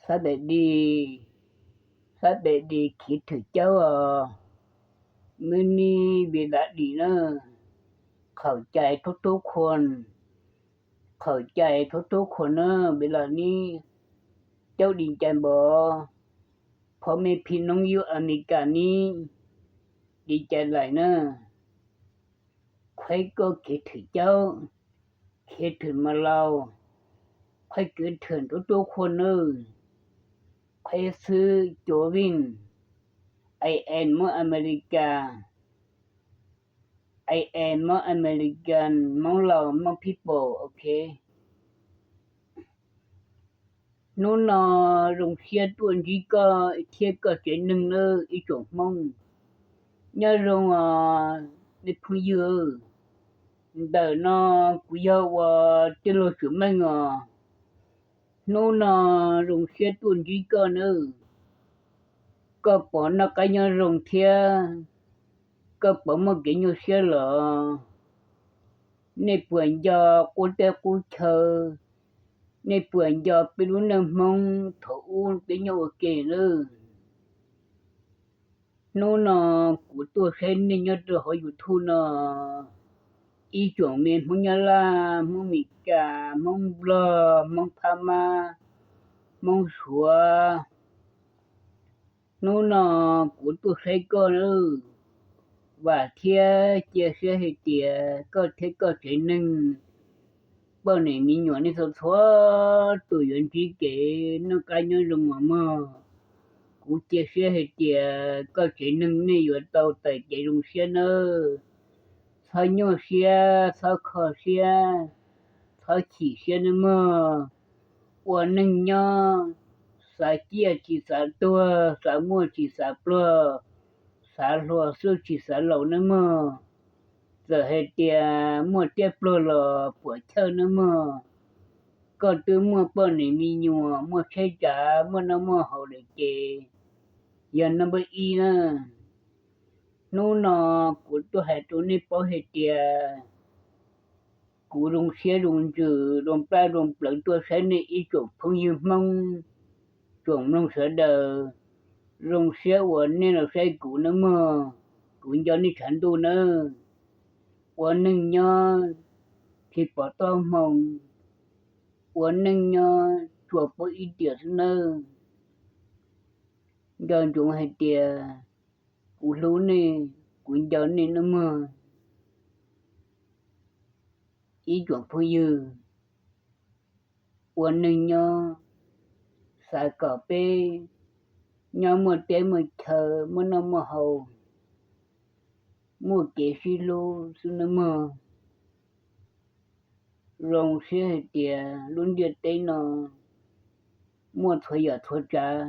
Xab Des Dis, Xab Des Dis khiav thwm caub os, mib nib vi da dis na, khawm cai thub thub khuas, khawm cai thub thub khuas na, vi da nib, caub di cai npov, phom mej phim noob yub Amelikas nib, di cai lais na. Qhuaib koj khiav thwm caub, khiav thwm mas laus, qhuaib khiav thwm thub thub khuas nawb, qhuaib xwb cuav vij, I am Hmoob Amelikas, I am Hmoob Amelikas, Hmoob laus, Hmoob people, ok. Hnub no zoo siab tuaj ntsib koj thiab koj tsev neeg nawb ib tsoom Hmoob. Nyob zoo os nej phooj ywg, ntawm no kuv yog ua tij laug Tswm Meej os. Hnub no zoo siab tuaj ntsib koj nawb. Koj puas noj qab nyob zoo thiab koj puas muaj kev nyuaj siab los? Nej puas nco qub teb qub chaw? Nej puas nco peb lub neej Hmoob thaum ub peb nyob ua ke nawb? Hnub no kuv tuaj saib nej nyob rau hauv YouTube no, ib tsoom me Hmoob Nyab Laj, Hmoob Mes Kas, Hmoob Nplog, Hmoob Phab Mab, Hmoob Suav. Hnub no kuv tuaj saib koj, vam thiab cia siab hais tias koj thiab koj tsev neeg, poj niam me nyuam nej txhua txhua tus yuav ntsib kev noj qab nyob zoo os mog. Kuv cia siab hais tias koj tsev neeg nej yuav tau tawm kev zoo siab nawb. Txhob nyuaj siab, txhob kho siab, txhob chim siab nawb mog. Ua neej nyob, xav ciaj tsis xav tuag, xav muaj tsis xav pluag, xav hluas xwb tsis xav laus nawb mog. Txawm hais tias muaj tiab pluag los puam chawj nawb mog. Koj twb muaj poj niam me nyuam, muaj tsheb tsav, muaj noj muaj haus lawm ces yog naj npawb ib na. Hnub no kuv tuaj hais rau nej paub hais tias kuv zoo siab zoo ntsws zoo plab zoo plawv tuaj saib nej ib tsoom phooj ywg Hmoob, tsoom mloog sawv daws. Zoo siab uas nej los saib kuv nawb mog, kuv nco nej tshav ntuj nawb. Ua neej nyob tsis pom txoj hmoo, ua neej nyob tsuas paub ib tiam xwb nawb. Nco ntsoov hais tias kuv hlub nej, kuv nco nej nawb mog. Ib tsoom phooj ywg, ua neej nyob xav kom peb nyob muaj teb muaj chaw, muaj noj muaj haus, muaj kev sib hlub xwb nawb mog. Zoo siab hais tias lub ntiaj teb no muaj txhua yam txhua tsav,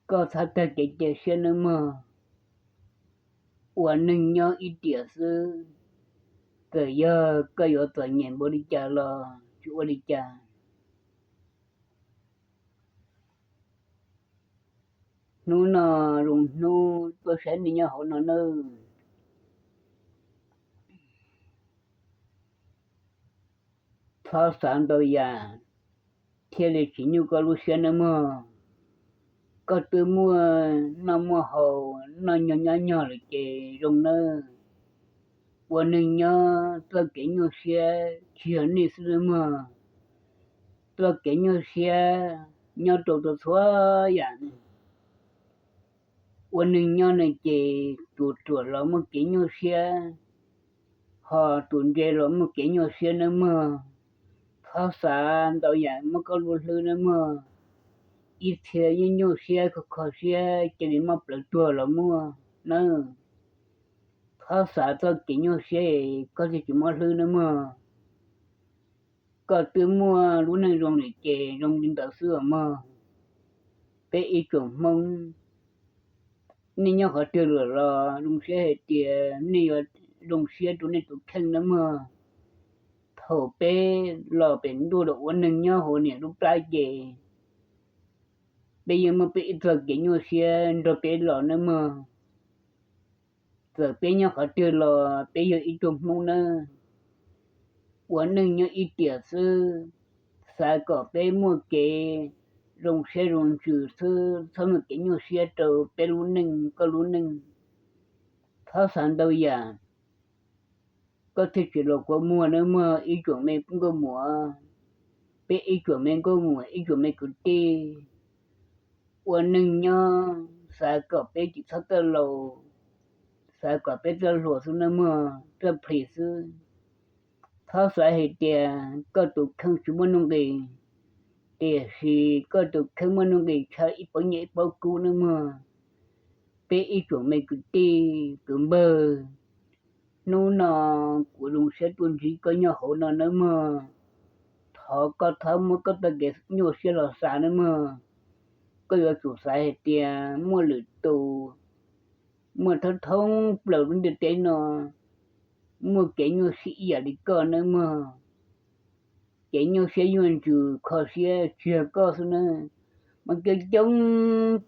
koj txhob tag kev cia siab nawb mog. Ua neej nyob ib tiam xwb, txawm yog koj yuav txom nyem npaum li cas los tsis ua li cas. Hnub no zoo hnub tuaj saib nej nyob hauv no nawb. Txhob xav ntau yam thiaj li tsis nyuaj koj lub siab nawb mog. Koj twb muaj noj muaj haus noj nyog nyob nyog lawm ces zoo nawb. Ua neeg nyob txoj kev nyuaj siab tsis yog nej xwb nawb mog. Txoj kev nyuaj siab nyob rau txhua txhua yam. Ua neeg nyob no ces tus ruam los muaj kev nyuaj siab, ho tus ntse los muaj kev nyuaj siab nawb mog. Txhob xav ntau yam muab koj lub hlwb nawb mog. Ib txhia yeej nyuaj siab kho kho siab cia li mob plawv tuag los muaj nawb. Txhob xav txoj kev nyuaj siab koj thiaj tsis mob hlwb nawb mog. Koj twb muaj lub neej zoo lawm ces zoo li ntawd xwb os mog. Peb ib tsoom Hmoob, nej nyob qhov twg lawm los zoo siab hais tias nej yuav zoo siab rau nej tus kheej nawb mog. Thaum peb los pem ntuj los ua neeg nyob hauv niam lub plab ces peb yeej muaj peb ib txoj kev nyuaj siab nrog peb los nawb mog. Txawm peb nyob qhov twg los peb yog ib tug Hmoob nawb. Ua neej nyob ib tiam xwb, xav kom peb muaj kev zoo siab zoo ntsws xwb, txhob muaj kev nyuaj siab rau peb lub neej koj lub neej. Txhob xav ntau yam, koj thiaj tsis los kua muag nawb mog ib tsoom me nkauj muam, peb ib tsoom me nkauj muam ib tsoom me kwv tij. Ua neej nyob xav kom peb tsis txhob txawj laus, xav kom peb txawj hluas xwb nawb mog, txawj plis xwb. Txhob xav hais tias koj tus kheej tsis muaj nuj nqis, tiam sis koj tus kheej muaj nuj nqis tshaj ib pob nyiaj ib pob kub nawb mog. Peb ib tsoom me kwv tij kwv npawg, hnub no kuv zoo siab tuaj ntsib koj nyob hauv no nawb mog. Thov koj txhob muab koj txoj kev nyuaj siab los xav nawb mog. Koj yuav tsum xav hais tias muaj lwm tus, muaj thoob thoob plaws lub ntiaj teb no, muaj kev nyuaj siab ib yam li koj nawb mog. Kev nyuaj siab nyuaj ntsws kho siab tsis yog koj xwb nawb, muaj coob coob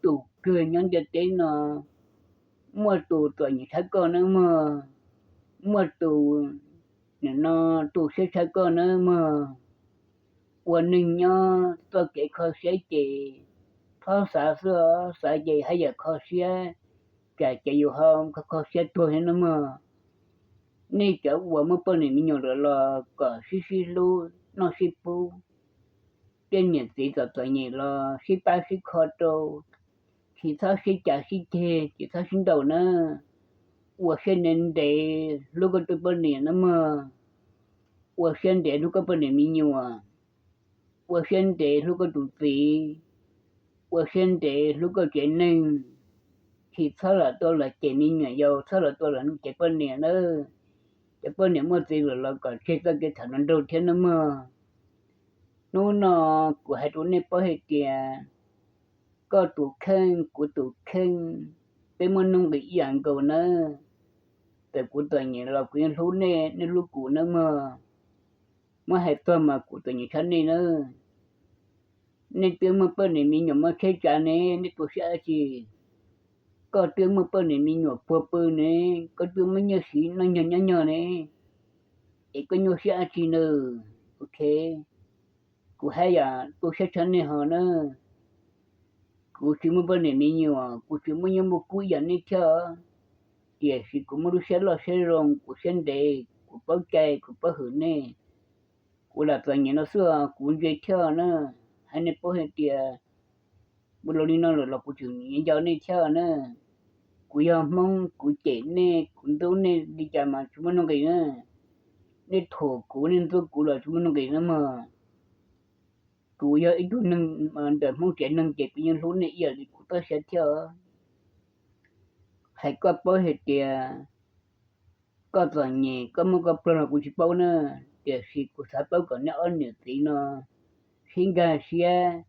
tus kawg nyob ntiaj teb no, muaj tus txom nyem tshaj koj nawb mog, muaj tus, nim no, tu siab tshaj koj nawb mog. Ua neej nyob txoj kev kho siab ces txhob xav xwb, xav ces haj yam kho siab, tsam ces yus ho kho siab tuag thiab nawb mog. Nej cov uas muaj poj niam me nyuam lawm los kom sib sib hlub noj sib pub, tej niam txiv txom txom nyem los sib pab sib kho rau, tsis txhob sib cav sib ceg, tsis txhob sib ntaus nawb. Ua siab ntev ntev hlub koj tus poj niam nawb mog, ua siab ntev hlub koj poj niam me nyuam, ua siab ntev hlub koj tus txiv, ua siab ntev hlub koj tsev neeg, tsis txhob lam tuaj los cem me nyuam yaus, txhob lam tuaj los cem poj niam nawb. Cov poj niam muaj txiv lawm los kom tseg txoj kev tham hluas nraug thiab nawb mog. Hnub no kuv hais rau nej paub hais tias koj tus kheej kuv tus kheej, peb muaj nuj nqis ib yam nkaus nawb. Txawm kuv txom nyem los kuv yeej hlub nej, nej hlub kuv nawb mog. Muab hais txog mas kuv txom nyem tshaj nej nawb. Nej twb muaj poj niam me nyuam muaj tsheb tsav ne, nej tu siab dab tsi? Koj twb muaj poj niam me nyuam puag pw ne, koj twb muaj nyiaj siv noj nyog nyob nyog ne, es koj nyuaj siab dab tsi nawb? Ok, kuv haj yam tu siab tshaj nej ho nawb. Kuv tsis muaj poj niam me nyuam, kuv tsis muaj nyiaj muaj kub ib yam nej thiab, tiam sis kuv muaj lub siab loj siab zoo, kuv siab ntev, kuv paub cai, kuv paub hwm nej. Kuv lam txom nyem no xwb kuv ntse thiab na. Hais nej paub hais tias kuv laus li no lawm los kuv tseem nco nej thiab na. Kuv yog Hmoob, kuv cem nej, kuv ntxub nej li cas mas tsis muaj nuj nqis na. Nej thuam kuv, nej ntxub kuv los tsis muaj nuj nqis na mog. Kuv yog ib tug neeg ntawm Hmoob tsev neeg ces kuv yeej hlub nej ib yam li kuv txoj sia thiab. Hais koj paub hais tias koj txom nyem, koj muaj koj pluag los kuv tsis paub na, tiam sis kuv xav paub kom nej ob niam txiv no sib nkag siab,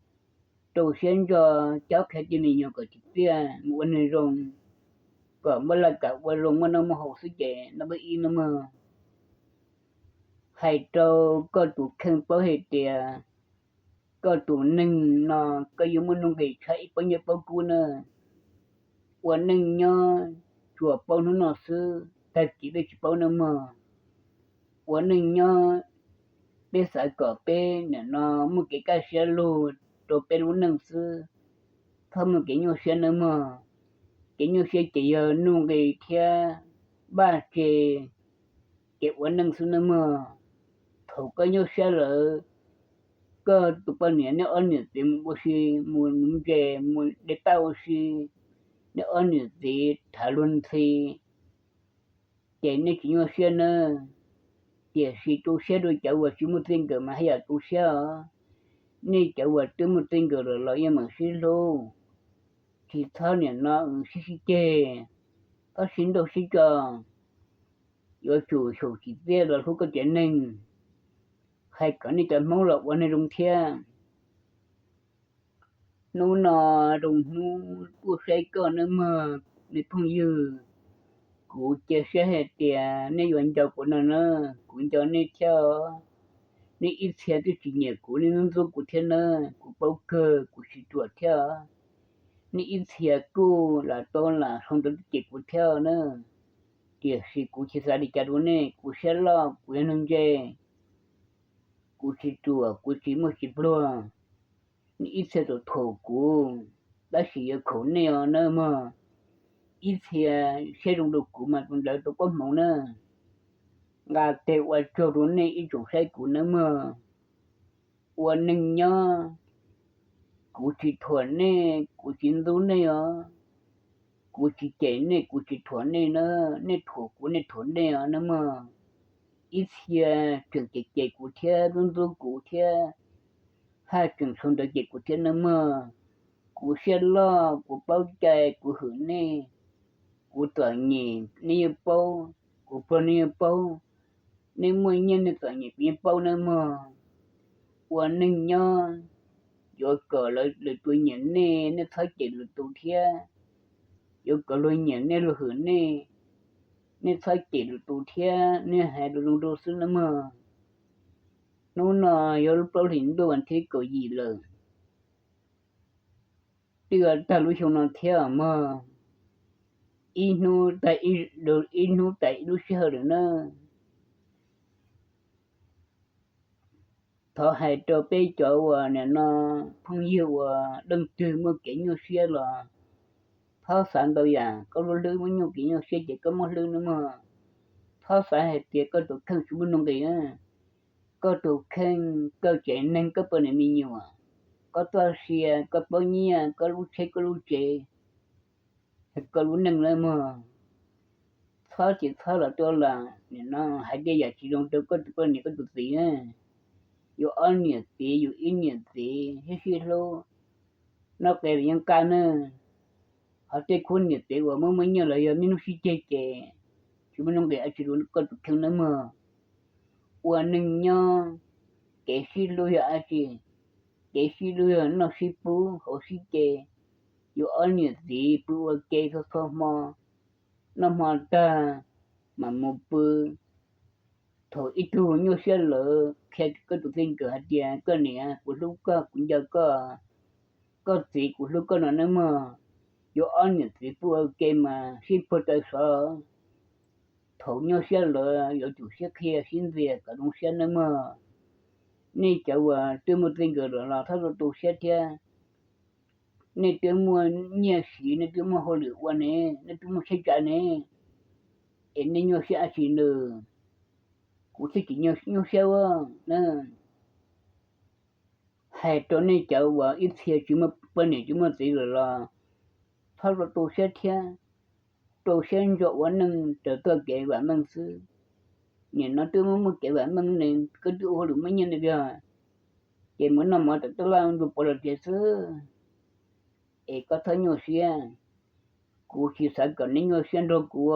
rau siab ntso, cob qhia tej me nyuam kom tsim txiaj mus ua neeg zoo, kom muaj laj kam ua zoo muaj noj muaj haus xwb ces no pab ib no mog. Hais rau koj tus kheej paub hais tias koj tus neeg no koj yuav muaj nuj nqis tshaj ib pob nyiaj pob kub na. Ua neej nyob tsuas paub hnub no xwb, tag kis peb tsis paub nawb mog. Ua neej nyob peb xav kom peb nim no muaj kev kaj siab lug rau peb lub neej xwb, txhob muaj kev nyuaj siab nawb mog. Kev nyuaj siab ces yog nuj nqis thiab npaj tseg kev ua neej xwb nawb mog. Thaum koj nyuaj siab lawm, koj tus poj niam, nej ob niam txiv mus ua si, mus nuv ntses, mus de paj ua si, nej ob niam txiv tham luag ntxhi, ces nej tsis nyuaj siab nawb. Tiam sis tu siab rau cov uas tsis muaj txij nkawm mas haj yam tu siab os. Nej cov uas twb muaj txij nkawm lawm los yeej meem sib hlub, tsis txhob nim no sib sib ceg, txhob sib ntaus sib tso. Yuav tsum xyaum tsim txiaj los hlub koj tsev neeg, hais kom nej cov Hmoob los ua neeg zoo thiab. Hnub no zoo hnub tuaj saib koj nawb mog me phooj ywg. Kuv cia siab hais tias nej yuav nco kuv no na, kuv nco nej thiab. Nej ib txhia twb tsis nyiam kuv, nej ntxub kuv thiab na, kuv paub kawg, kuv siv ruam thiab. Nej ib txhia kuj lam tau lam sau ntawv cem kuv thiab na, tiam sis kuv tsis xav li cas rau nej, kuv siab loj, kuv yog neeg ntse. kuv tsis ruam, kuv tsis muaj tsis pluag, nej ib txhia tau thuam kuv, tab sis yuav khaum nej os nawb mog. Ib txhia siab zoo rau kuv mas tus ntawd tau koob hmoov nawb. Nqa tes ua tsaug rau nej ib tsoom saib kuv nawb mog. Ua neej nyob, kuv tsis thuam nej, kuv tsis ntxub nej os. Kuv tsis cem nej, kuv tsis thuam nej na, nej thuam kuv, nej thuam nej os nawb mog. Ib txhia tseem cem cem kuv thiab ntxub ntxub kuv thiab, haj tseem sau ntawv cem kuv thiab nawb mog. Kuv siab loj, kuv paub cai, kuv hwm nej, kuv txom nyem nej yeej paub, kuv pluag nej yeej paub, nej muaj nyiaj nej txom nyem kuv yeej paub nawb mog. Ua neej nyob, yuav kom lawv tus nyiam nej, nej txhob cem lwm tus thiab. Yuav kom luag nyiam nej luag hwm nej, nej txhob cem lwm tus thiab, nej hais lus zoo rau xwb nawb mog. Hnub no yog lub plaub hlis ntuj vas thib kaum yim lawm, twb tag lub xyoo no thiab mog. Ib hnub tag, ib hnub tag ib lub sij hawm lawm na. Thov hais rau peb cov uas nim no phooj ywg uas leej twg muaj kev nyuaj siab los txhob xav ntau yam, koj lub hlwb muaj nyuaj kev nyuaj siab ces koj muaj hlwb nawb mog. Txhob xav hais tias koj tus kheej tsis muaj nuj nqis na. Koj tus kheej, koj tsev neeg, koj poj niam me nyuam, koj txoj sia, koj pob nyiaj, koj lub tsheb, koj lub tsev, koj lub neej nawb mog. Txhob ces txhob los tuaj los nim no hais tej yam tsis zoo rau koj tus poj niam koj tus txiv na. Yus ob niam txiv, yus ib niam txiv sib sib hlub, noj qe los yeej qab na. Ho tej khub niam txiv uas muaj muaj nyiaj los yog niaj hnub sib ceg ces tsis muaj nuj nqis dab tsi rau koj tus kheej nawb mog. Ua neej nyob, kev sib hlub yog dab tsi? Kev sib hlub yog noj sib pub haus sib ce. Yus ob niam txiv pw ua ke txhua txhua hmo, noj hmo tag mam mus pw. Thaum ib tug nyuaj siab lawm qhia koj tus txij nkawm hais tias koj niam, kuv hlub koj, kuv nco koj, koj txiv, kuv hlub koj no nawb mog. Yus ob niam txiv pw ua ke mas sib puag taw sov. Thaum nyuaj siab lawm yuav tsum sib qhia sib ntxias kom zoo siab nawb mog. Nej cov uas twb muaj txij nkawm lawm los txhob tu tu siab thiab. Nej twb muaj nyiaj siv, nej twb muaj hauj lwm ua ne, nej twb muaj tsheb tsav ne, es nej nyuaj siab dab tsi nws? Kuv thiaj tsis nyuaj siab ua na. Hais rau nej cov uas ib txhia tsis muaj poj niam tsis muaj txiv lawm los txhob tu tu siab thiab. Rau siab ntso ua neej raws txoj kev vam meej xwb. Nim no twb muaj muaj kev vam meej ne, koj twb ua hauj lwm muaj nyiaj ne, yog ces mus noj mov tom taj laj ntu pov los tiag xwb, es koj txhob nyuaj siab. Kuv tsis xav kom nej nyuaj siab nrog kuv,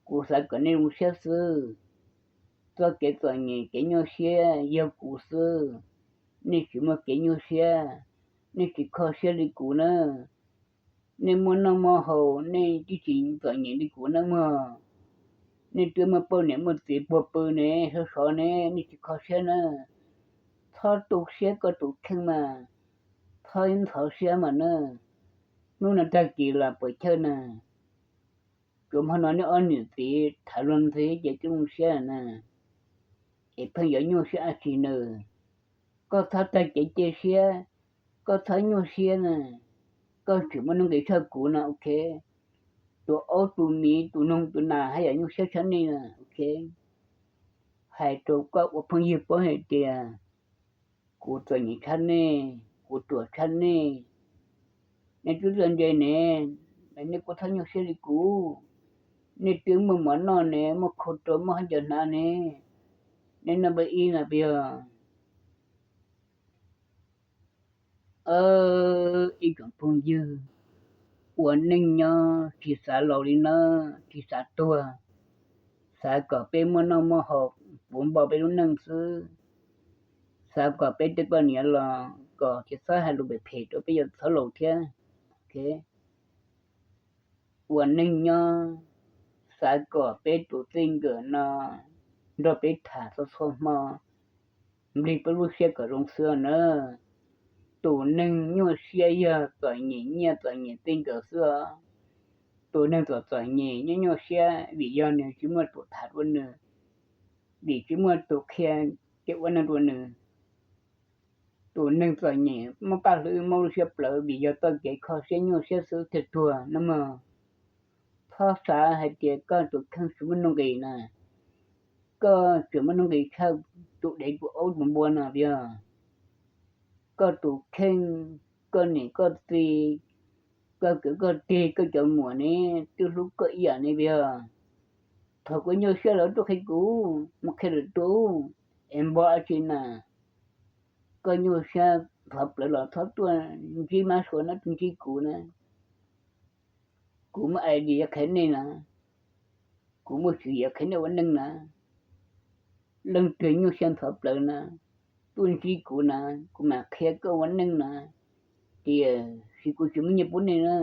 kuv xav kom nej zoo siab xwb. Txoj kev txom nyem kev nyuaj siab yog kuv xwb. Nej tsis muaj kev nyuaj siab, nej tsis kho siab li kuv na. Nej muaj noj muaj haus, nej twb tsis txom nyem li kuv nawb mog. Nej twb muaj poj niam muaj txiv puag pw ne, sov sov ne, nej tsis kho siab na. Txhob tu siab koj tus kheej mas, txhob ntxhov siab mas na. Hnub no tag kis los puas chawj na. Tsuas hmo no nej ob niam txiv tham luag ntxiv ces twb zoo siab na. Es pheej yuav nyuaj siab dab tsi nws? Koj txhob tag kev cia siab, koj txhob nyuaj siab na. Koj tseem muaj nuj nqis tshaj kuv no, ok. Tus aub tus miv tus noog tus nas haj yam nyuaj siab tshaj nej na, ok. Hais rau koj ua phooj ywg paub hais tias kuv txom nyem tshaj nej, kuv ruam tshaj nej. Nej twb txawj ntse ne, nej kuj txhob nyuaj siab li kuv. Nej twb muaj mov noj ne, muaj khau rau, muaj hab ncaws hnav ne, nej noj npawb ib no puas yog? Ib tsoom phooj ywg, ua neej nyob tsis xav laus li no, tsis xav tuag, xav kom peb muaj noj muaj haus puv npo peb lub neej xwb. Xav kom peb tej poj niam los kom tsis txhob hais lus phem phem rau peb yawg txhob laus thiab. Ua neej nyob, xav kom peb tus txij nkawm no nrog peb tham txhua txhua hmo, nplig peb lub siab kom zoo xwb na. Tus neeg nyuaj siab yog txom nyem nyiaj txom nyem txij nkawm xwb os. Tus neeg txom txom nyem nyuaj nyuaj siab vim yog nws tsis muaj tus tham dua nws, vim tsis muaj tus qhia ces ua neeg rau nws. Tus neeg txom nyem muab paj hlwb muab lub siab plawv vim yog txoj kev kho siab nyuaj siab xwb thiaj tuag no mog. Txhob xav hais tias koj tus kheej tsis muaj nuj nqis na, koj tseem muaj nuj nqis tshaj tus dev tus aub tus npua no tiag. Koj tus kheej, koj niam koj txiv, koj kwv koj tij, koj cov muam ne twb hlub koj ib yam ne tiag. Thaum koj nyuaj siab lawv tuaj qhia kuv, mus qhia lwm tus, es npog dab tsi na? Koj nyuaj siab thov plawv los txhob tuaj ntsib mab sua na, tuaj ntsib kuv na. Kuv muaj ais diav qhia nej na, kuv muaj tswv yim qhia nej ua neej na. Leej twg nyuaj siab thov plawv na, tuaj ntsib kuv na, kuv mam qhia koj ua neej na, tiam sis kuv tsis muaj nyiaj pub nej na.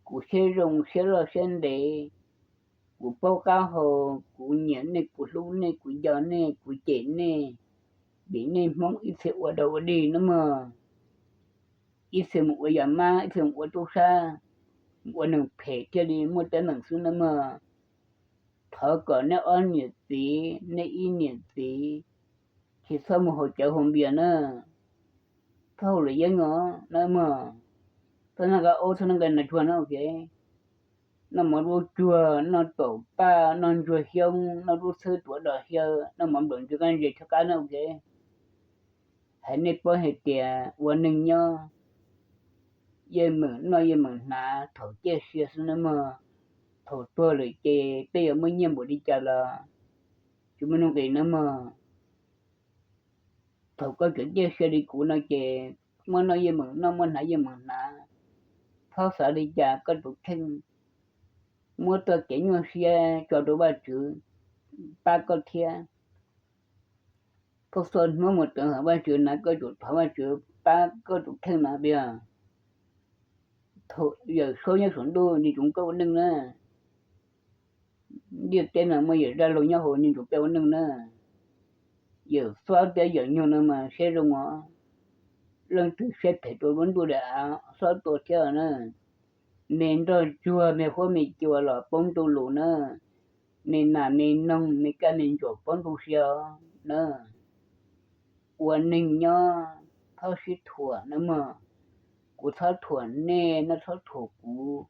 Kuv siab zoo siab loj siab ntev, kuv paub qab hau, kuv nyiam nej, kuv hlub nej, kuv nco nej, kuv cem nej, vim nej Hmoob ib txhia ua dog ua dig na mog, ib txhia mus ua yam mab, ib txhia mus ua tub sab, mus ua neeg phem thiaj li muaj teeb meem xwb na mog. Thov kom nej ob niam txiv, nej ib niam txiv, tsis txhob mus haus cawv haus npias na, txhob haus luam yeeb os na mog. Txhob noj nqaij aub, txhob noj nqaij nas tsuag na, ok. Noj mov duab tsuag, noj taum paj, noj ntsuag xyoob, noj dub txhwb tuav dos xyaw, noj mov nplaum ntsis qab ntses tshaib qab na, ok. Hais nej paub hais tias ua neeg nyob yeej meem noj yeej meem hnav, thaum ciaj sia xwb na mog. Thaum tuag lawm ces tej yuav muaj nyiaj npaum li cas los tsis muaj nuj nqis na mog. Thaum koj tseem ciaj sia li kuv no ces muaj noj yeej meem noj, muaj hnav yeej meem hnav. Txhob xav li cas, koj tus kheej muab txoj kev nyuaj siab tso rau Vajtswv pab koj thiab. Koj txhua hnub mus rau hauv Vajtswv na, koj tsum thov Vajtswv pab koj tus kheej na tiag. Thaum Yawm Saub nyob saum ntuj nws tseem koj ua neej na. Ntiaj teb no muaj Yawm Zaj Laug nyob hauv nws tseem peb ua neej na. Yawm Xob thiab Yawm Nyug no mas siab zoo os. Leej twg siab phem rau lub ntuj daim av xob tua thiab na. Me nroj tsuag me huab me cua los poob ntuj lus na. Me nas me noog me kaj me ntsaum poob ntuj sia na. Ua neeg nyob txhob sib thuam na mog. Kuv txhob thuam nej, nej txhob thuam kuv.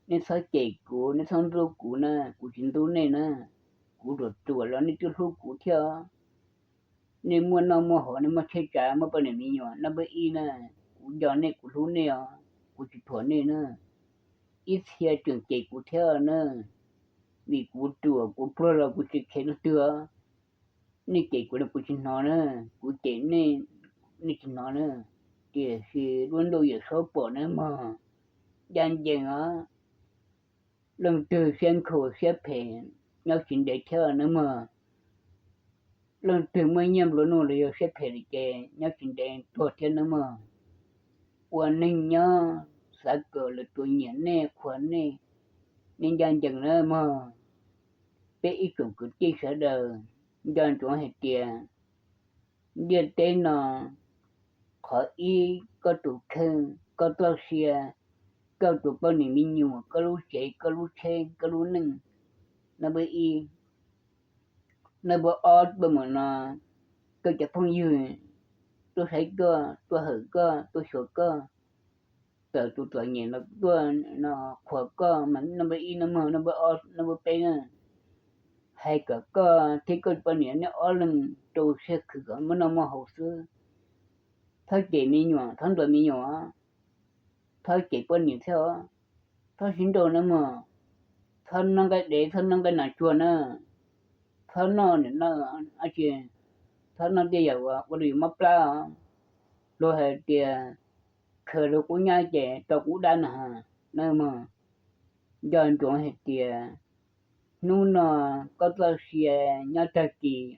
Nej txhob cem kuv, nej txhob ntxub kuv na, kuv tsis ntxub nej na. Kuv ruam ruam los nej twb hlub kuv thiab. Nej muaj noj muaj haus, nej muaj tsheb tsav, muaj poj niam me nyuam, no npawb ib na. Kuv nco nej, kuv hlub nej os, kuv tsis thuam nej na. Ib txhia tseem cem kuv thiab na, vim kuv ruam kuv pluag los kuv tsis kheev leej twg os. Nej cem kuv los kuv tsis hnov na, kuv cem nej, nej tsis hnov na. Tiam sis lub ntuj Yawm Saub pom na mog, ncaj ncees os. Leej twg siab nkhaus siab phem nyob tsis ntev thiab na mog. Leej twg muaj nyiaj nplua nuj los yog siab phem li ces nyob tsis ntev tuag thiab na mog. Ua neeg nyob xav kom lwm tus nyiam nej qhuas nej, nej ncaj ncees na mog. Peb ib tsoom kwv tij sawv daws nco ntsoov hais tias ntiaj teb no, qhov ib koj tus kheej, koj txoj sia, koj tus poj niam me nyuam, koj lub tsev, koj lub tsheb, koj lub neej, no npawb ib. No npawb ob, npawb mus no, koj cov phooj ywg tuaj saib koj, tuaj hawm koj, tuaj xyuas koj, txawm tus txom nyem los tuaj no qhuas koj mas no npawb ib no mog, no npawb ob, no npawb peb na. Hais kom koj thiab koj poj niam nej ob leeg rau siab khwv kom muaj noj muaj haus xwb. Txhob cem me nyuam, txhob ntuas me nyuam, txhob cem poj niam thiab os. Txhob sib nrauj na mog, txhob noj nqaij dev, txhob noj nqaij nas tsuag na, txhob noj niam no, txhob noj tej yam uas ua rau yus mob plab os. Luag hais tias khaws rau qub nyab ces tau qub dab na na mog. Nco ntsoov hais tias hnub no koj txoj sia nyob tag kis,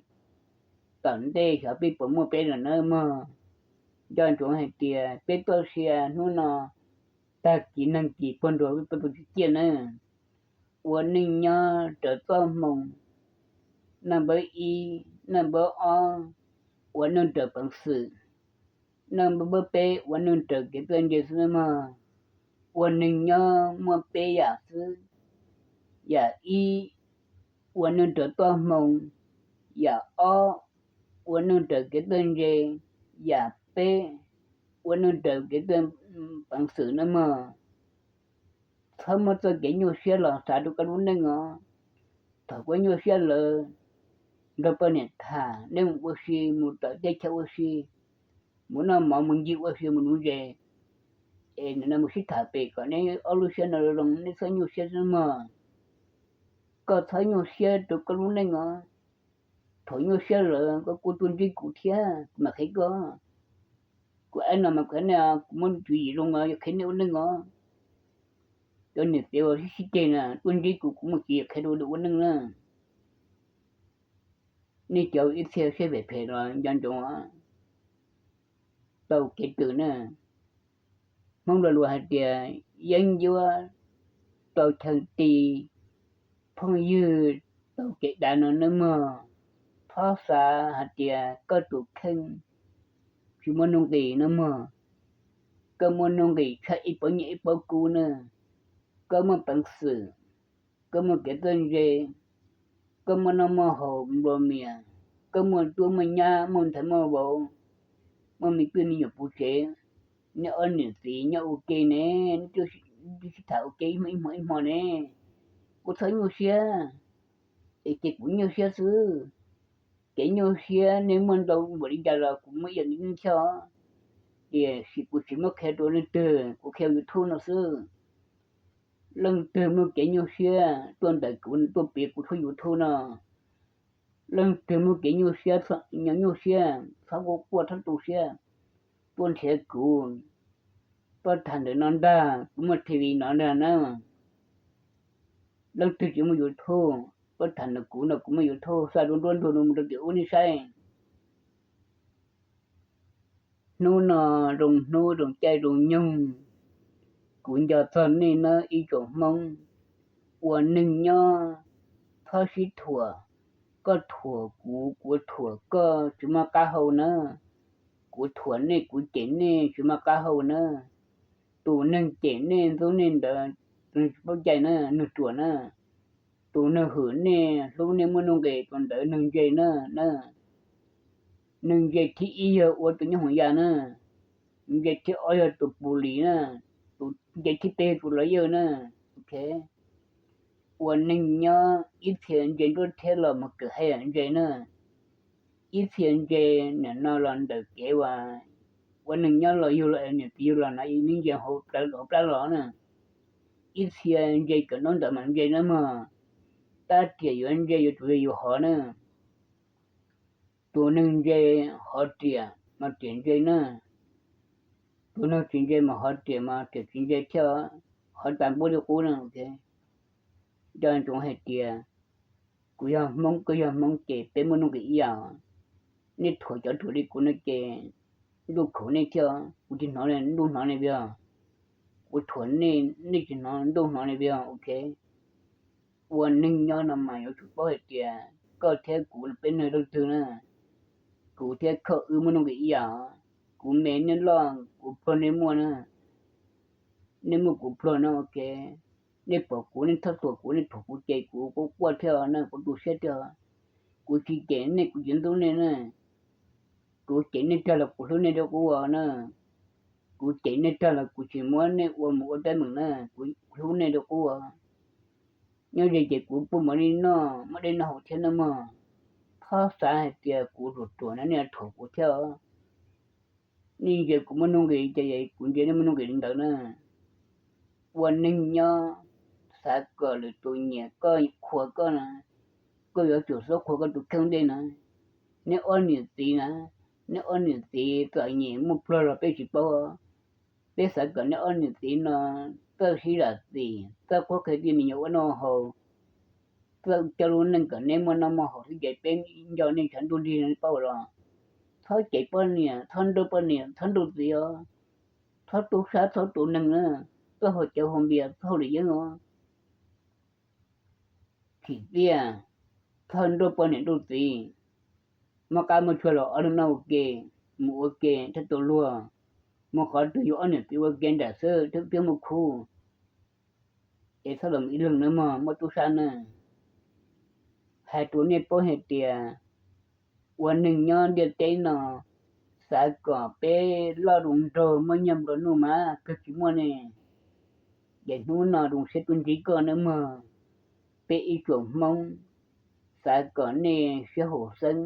tom ntej xyov peb puas muaj peb lawm na mog. Nco ntsoov hais tias peb txoj sia hnub no tag kis nag kis puag nrag peb puas tsis ciaj na. Ua neej nyob raws txoj hmoo, naj npawb ib, naj npawb ob, ua neej raws peev xwm, naj npawb peb, ua neej raws kev txawj ntse xwb na mog. Ua neej nyob muaj peb yam xwb. Yam ib, ua neej raws txoj hmoo. Yam ob, ua neej raws kev txawj ntse, yam peb ua neej raws kev txawj peev xwm nawb mog. Txhob muab txoj kev nyuaj siab los xav rau koj lub neej os. Thaum koj nyuaj siab lawm, nrog poj niam tham, nej mus ua si, mus tom teb chaws ua si, mus noj mov mus ncig ua si mus nuv ntses, es nim no mus sib tham pem kom neb ob lub siab no zoo, neb txhob nyuaj siab nawb mog. Koj txhob nyuaj siab rau koj lub neej os. Thaum nyuaj siab lawm koj kuj tuaj ntsib kuv thiab kuv mam qhia koj. Kuv aib no mas kuv aib nej, kuv muab tswv yim zoo los yog qhia nej ua neej os. Cov niam txiv uas sib sib ceg na tuaj ntsib kuv, kuv muaj tswv yim qhia rau lwm ua neej na. Nej cov ib txhia siab phem phem los nco ntsoov tau kev kawm na. Hmoob lo lus hais tias yeeb ncuab tau chaw ti, phooj ywg tau kev dav no nawb mog. Txhob xav hais tias koj tus kheej tsis muaj nuj nqis nawb mog. Koj muaj nuj nqis tshaj ib pob nyiaj ib pob kub na. Koj muaj peev xwm, koj muaj kev txawj ntse, koj muaj noj muaj haus nplua mias, koj muaj tub muaj nyab muaj ntxhais muaj vauv, muaj me tub me nyuam puv tsev, nej ob niam txiv nyob ua ke ne, twb sib tham ua ke ib hmo ib hmo ne, kuv txhob nyuaj siab, es ces kuv nyuaj siab xwb. Kev nyuaj siab nej muaj ntau npaum li cas los kuv muab ib yam li nej thiab, tiam sis kuv tsis muab qhia rau leej twg, kuv qhia YouTube no xwb. Leej twg muaj kev nyuaj siab tuaj ntawm kuv, tuaj piav kuv tshooj YouTube no. Leej twg muaj kev nyuaj siab, nyuaj siab, txhob quaj quaj, txhob tu siab, tuaj nrhiav kuv. Pab tham ntawm no ntag, kuv muaj TV no ntag na. Leej twg tsis muaj YouTube, pab tham ntawm kuv no, kuv muaj YouTube xa rau nruab ntug no mus rau tim ub nej saib. Hnub no zoo hnub zoo caij zoo nyoog, kuv nco txog nej nawb ib tsoom Hmoob. Ua neeg nyob txhob sib thuam, koj thuam kuv, kuv thuam koj tsis muaj qab hau na. Kuv thuam nej, kuv cem nej tsis muaj qab hau na. Tus neeg cem nej ntxub nej ntawd tsis paub cai na, neeg ruam na. Tus neeg hwm nej hlub nej muaj nuj nqis tus ntawd neeg ntse na. Neeg ntse thib ib yog ua tus nyob hoos yas na. Ntse thib ob yog tus pus lis na. Tus ntse thib peb yog tus lawv yawg na. Ua neeg nyob ib txhia ntse nruab thiab los mus kawm hais ntse na. Ib txhia ntse nim no los ntawm kev uas ua neeg nyob los yug los niam txiv yug los na, ib ntse hauv plab los na. Ib txhia ntse kawm ntaub ntawv mas ntse na mog. Tab tiam yuav ntse yuav tsum yog yus hov na. Tus neeg ntse hov riam mas riam ntse na. Tus neeg tsis ntse mas hov riam mas riam tsis ntse thiab, hov tas npuab li qub na. Nco ntsoov hais tias kuv yog Hmoob, koj yog Hmoob ces peb muaj nuj nqis ib yam. Nej thuam cov ruam li kuv no ces ntuj khuv nej thiab, kuv tsis hnov, ntuj hnov nej vim yog kuv thuam nej, nej tsis hnov ntuj hnov nej vim yog. Ok, ua neeg nyob no mas yuav tsum paub hais tias koj thiab kuv peb neeg leej twg na, kuv thiab koj wb muaj nuj nqis ib yam. Kuv me nej loj, kuv pluag nej muaj na, nej muaj kuv pluag na. Ok, nej pom kuv nej txhob thuam kuv, nej thuam kuv ces kuv quaj quaj thiab na, kuv tu siab thiab. Kuv tsis cem nej, kuv tsis ntxub nej na. Kuv cem nej tag los kuv hlub nej rau qub na. Kuv cem nej tag los kuv tsis muab nej ua mus ua teeb meem na, kuv hlub nej rau qub. Nyob ze ces kuv pub mov nej noj, muab dej noj haus thiab na mog. Txhob xav hais tias kuv ruam ruam na nej thuam kuv thiab. Nej ntsia kuv muaj nuj nqis ces kuv ntsia nej muaj nuj nqis li ntawd na. Ua neeg nyob xav kom lwm tus nyiam koj, qhuas koj na, koj yuav tsum xub qhuas koj tus kheej ua ntej na. Neb ob niam txiv na, neb ob niam txiv txom nyem muaj pluag los peb tsis paub. Peb xav kom neb ob niam txiv no txawj sib zam txim, txawj qhuab qhia tej me nyuam ua noj haus, txawj coj lub neej kom neb muaj noj muaj haus xwb ces peb nco nej tshav ntuj nrig no paub los. Txhob cem poj niam, txhob nrauj poj niam, txhob nrauj txiv os. Txhob tub sab, txhob tua neeg na, txhob haus cawv haus npias, txhob haus lwm yeeb os. Chim txiaj, txhob nrauj poj niam nrauj txiv. Muaj qab muaj tsuag los ob leeg noj ua ke, mus ua ke thiab tua luag, mus qhov twg yus ob niam txiv ua ke nram xwb thiab muaj khub. Es txhob los ib leeg nawb mog, muaj tub sab na. Hais rau nej paub hais tias ua neeg nyob ntiaj teb no, xav kom peb loj zoo nraug muaj nyiaj nplua nuj mas kawg tsis muaj ne. Ces hnub no zoo siab tuaj ntsib koj nawb mog. Peb ib tsoom Hmoob xav kom nej sib haum xeeb,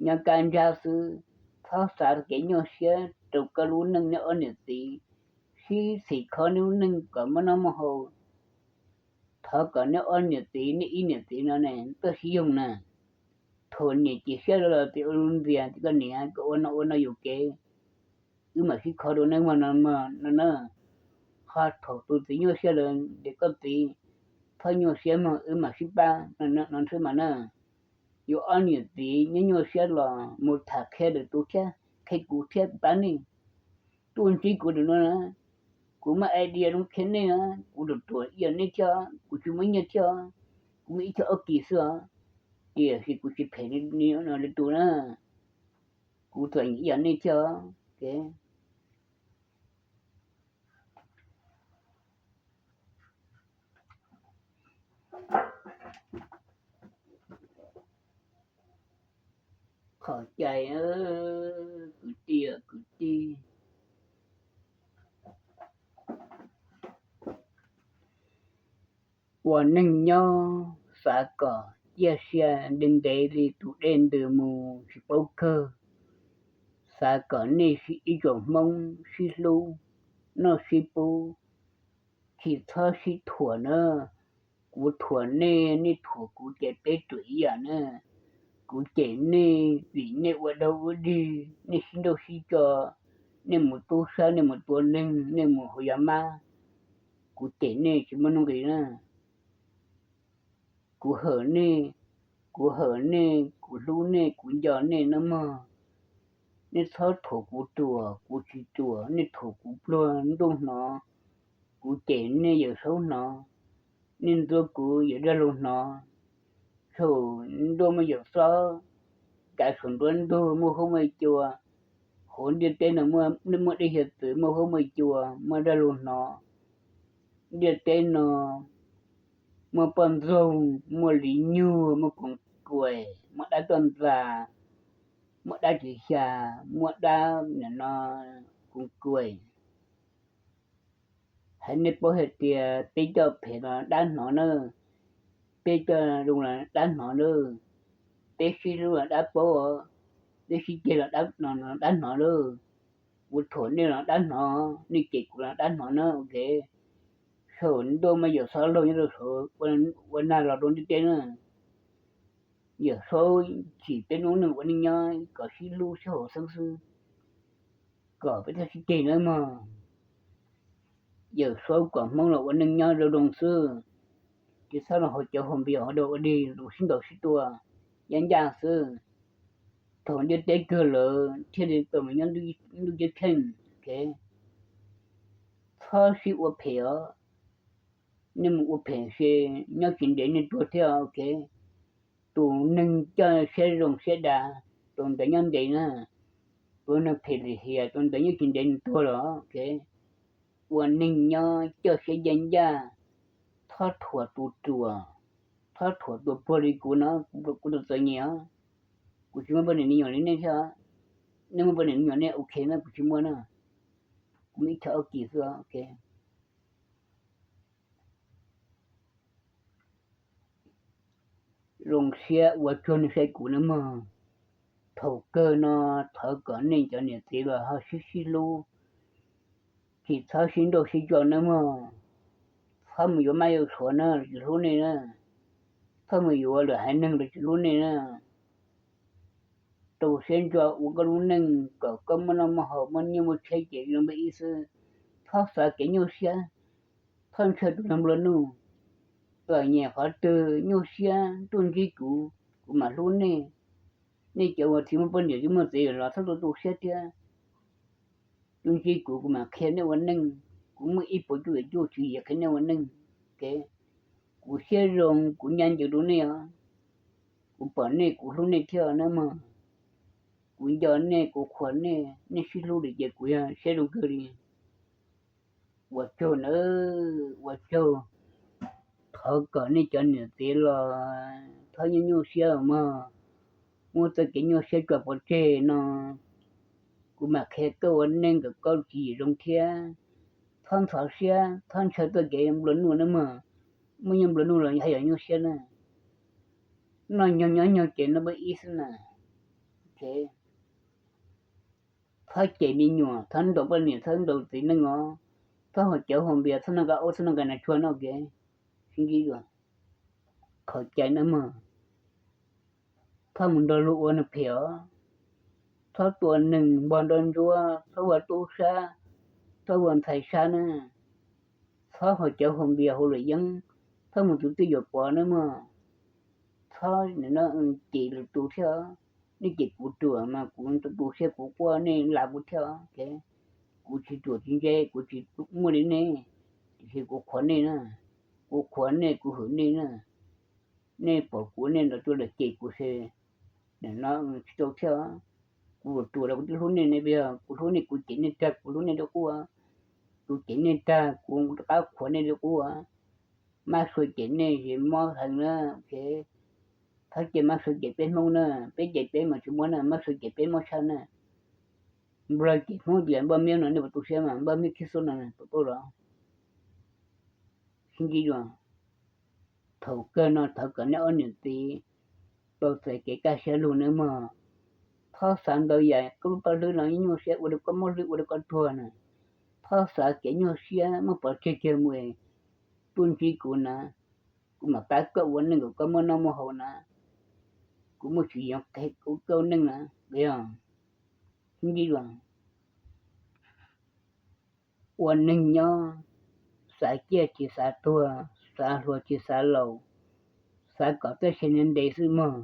nyob kaj ntsab xwb, txhob xav kev nyuaj siab rau koj lub neej, nej ob niam txiv sib txhim kho nej lub neej kom muaj noj muaj haus. Thov kom nej ob niam txiv, nej ib niam txiv no ne tuaj sib yoog na. Thaum niam cia siab lawm los txiv ua lub ntxias tias koj niam, koj ua no ua no yuam kev, wb mam sib kho dua nawb mog no na. Ho thaum tus txiv nyuaj siab lawm ces koj txiv, txhob nyuaj siab mog, wb mam sib pab no nrhw mas na. Yuav ob niam txiv nyuaj nyuaj siab los mus tham qhia lwm tus thiab, qhia kuv thiab kuv pab nej. Tuaj ntsib kuv lawm no na, kuv muaj idea zoo qhia nej na, kuv ruam ruam ib yam nej thiab, kuv tsis muaj nyiaj thiab, kuv muaj ib co ob kis xwb os, tiam sis kuv tsis phem li tus na, kuv txom nyem ib yam nej thiab. Qhov cai, kwv tij, kwv tij, ua neeg nyob xav kom ciaj sia ntev ntev li tus dej ntws mus tsis paub kawg. Xav kom nej ib tsoom Hmoob sib hlub, noj sib pub, tsis txhob sib thuam na. Kuv thuam nej, nej thuam kuv ces peb ruam ib yam na. Kuv cem nej vim nej ua dog ua dig, nej sib nrauj sib tso, nej mus tub sab, nej mus tua neeg, nej mus haus yas mab. Kuv cem nej tsis muaj nuj nqis na. Kuv hawm nej, kuv hawm nej, kuv hlub nej, kuv nco nej nawb mog. Nej txhob thuam kuv ruam, kuv tsis ruam, nej thuam kuv pluag ntuj hnov, kuv cem nej Yawm Saub hnov, nej ntxuav kuv Yawm Dab Laug hnov. Saum ntuj muaj Yawm Xob, kav saum nruab ntug muaj huab muaj cua, hauv ntiaj teb no muaj dej hiav txwv, muaj huab muaj cua, muaj Dab Laug hnov. Ntiaj teb no muaj poj ntxoog, muaj li nyug, muaj koom kuam, muaj dab toj ntxas, muaj dab tsis xya, muaj dab nim no koom kuam. Hais nej paub hais tias peb coj phem los dab hnov na, peb coj zoo los dab hnov na, peb sib hlub los dab paub, peb sib ceg los dab hnov na. Kuv thuam nej los dab hnov, nej cem kuv los dab hnov na. Ok, saum ntuj muaj Yawm Xob laug nyob rau saud ua nag los rau ntiaj teb na. Yawm Saub tsim peb lub neej ua neej nyob kom sib hlub sib haum xeeb xwb, kom peb thiaj sib ceg nawb mog. Yawm Saub kom Hmoob los ua neej nyob zoo zoo xwb, tsis txhob los haus cawv haus npias haus dog ua dig, los sib ntaus sib tua, yaj ncaj xwb. Thaum ntiaj teb kawg lawm thiaj li tau mus nyob ntuj ceeb tsheej. Txhob sib ua phem os, nej mus ua phem ces nyob tsis ntev nej tuag thiab. Ok, tus neeg coj siab zoo siab dav, tus ntawd nyob ntev na. Tus neeg phem lim hiam, tus ntawd nyob tsis ntev nws tuag los. Ok, ua neeg nyob coj siab ncaj ncaj, txhob thuam tus ruam, txhob thuam tus pluag li kuv no, kuv tus txom nyem os. Kuv tsis muaj poj niam me nyuam li nej thiab, nej muaj poj niam me nyuam nej ok na, kuv tsis muaj na. Kuv muaj ib co ob kis xwb. Ok, zoo siab ua tsaug nej saib kuv nawb mog. Thaum kawg no thov kom nej cov niam txiv los ho sib sib hlub, tsis txhob sib nrauj sib tso nawb mog. Txhob mus yuav mab yuav suav na, lawv tsis hlub nej na. Txhob mus yuav lwm haiv neeg, lawv tsis hlub nej na. Rau siab ntso ua koj lub neej kom koj muaj noj muaj haus, muaj nyiaj muaj txiag ces zoo npaum ib xwb. Txhob xav kev nyuaj siab, txhob ntshaw tus neeg nplua nuj. Txom nyem qhov twg nyuaj siab tuaj ntsib kuv, kuv mam hlub nej. Nej cov uas tsis muaj poj niam tsis muaj txiv los txhob tu tu siab thiab. Tuaj ntsib kuv, kuv mam qhia nej ua neej. Kuv muaj ib puas cuj yuam cuj tswv yim qhia nej ua neej. Ok, kuv siab zoo, kuv ncaj ncees rau nej os. Kuv pom nej kuv hlub nej thiab nawb mog. Kuv nco nej, kuv qhuas nej, nej sib hlub li ces kuv yog siab zoo kawg li. Ua tsaug nawb, ua tsaug. Thov kom nej cov niam txiv los txhob nyuaj nyuaj siab mog. muab txoj kev nyuaj siab tso pov tseg no, kuv mam qhia koj ua neej kom koj tsis yim zoo thiab. Txhob ntxhov siab, txhob ntshaw txoj kev nplua nuj nawb mog. Muaj nyuag nplua nuj los haj yam nyuaj siab na. Noj nyuag nyob nyuag ces no pab ib xwb na. Txhob cem me nyuam, txhob ntaus poj niam, txhob ntaus txiv neej os. Txhob haus cawv haus npias, txhob noj nqaij ub, txhob noj nqaij no tshuaj no ke. Sib ntsib dua, qhov cai nawb mog. Txhob mus nrog luag ua neeg phem os. Txhob tua neeg npog nroj ntsuab, txhob ua tub sab, txhob ua ntxhais sab na. Txhob haus cawv haus npias haus luam yeeb, txhob mus tus twj yuam pov nawb mog. Txhob nim no cem lwm tus thiab. Nej cem kuv ruam mas kuv tu siab kuv quaj, nej la kuv thiab. Kuv tsis ruam tsis ntse, kuv tsis muaj li nej, tiam sis kuv qhuas nej na. Kuv qhuas nej, kuv hwm nej na. Nej pom kuv, nej nrog tuaj los cem kuv xwb. Nim no tsis tau thiab. Kuv ruam los kuv twb hlub nej ne, yog kuv hlub nej, kuv cem nej tag kuv hlub nej li qub. Kuv cem nej tag kuv rov qab qhuas nej li qub. Mab Sua cem nej ces mob heev na. Txhob cia Mab Sua cem peb Hmoob na, peb cem peb mas tsis muaj na, Mab Sua cem peb mob tshaj na. Nplog cem Hmoob tias Npaj Miab no, nej puas tu siab mas Npaj Miab Khib Xub no puas tuaj los? Sib ntsib dua, thaum kawg no thov kom nej ob niam txiv tau txais kev kaj siab lug nawb mog. Txhob xav ntau yam, koj lub paj hlwb no nyuaj siab ua rau koj mob hlwb ua rau koj tuag na. Txhob xav kev nyuaj siab muab pov tseg kiag mus, tuaj ntsib kuv na, kuv mam pab koj ua neej kom koj muaj noj muaj haus na. Kuv muaj tsis yoov qhia kuv koj neej na, yog sib ntsib dua. Ua neeg nyob, xav ciaj tsis xav tuag, xav hluas tsis xav laus, xav kom txoj sia ntev xwb mog.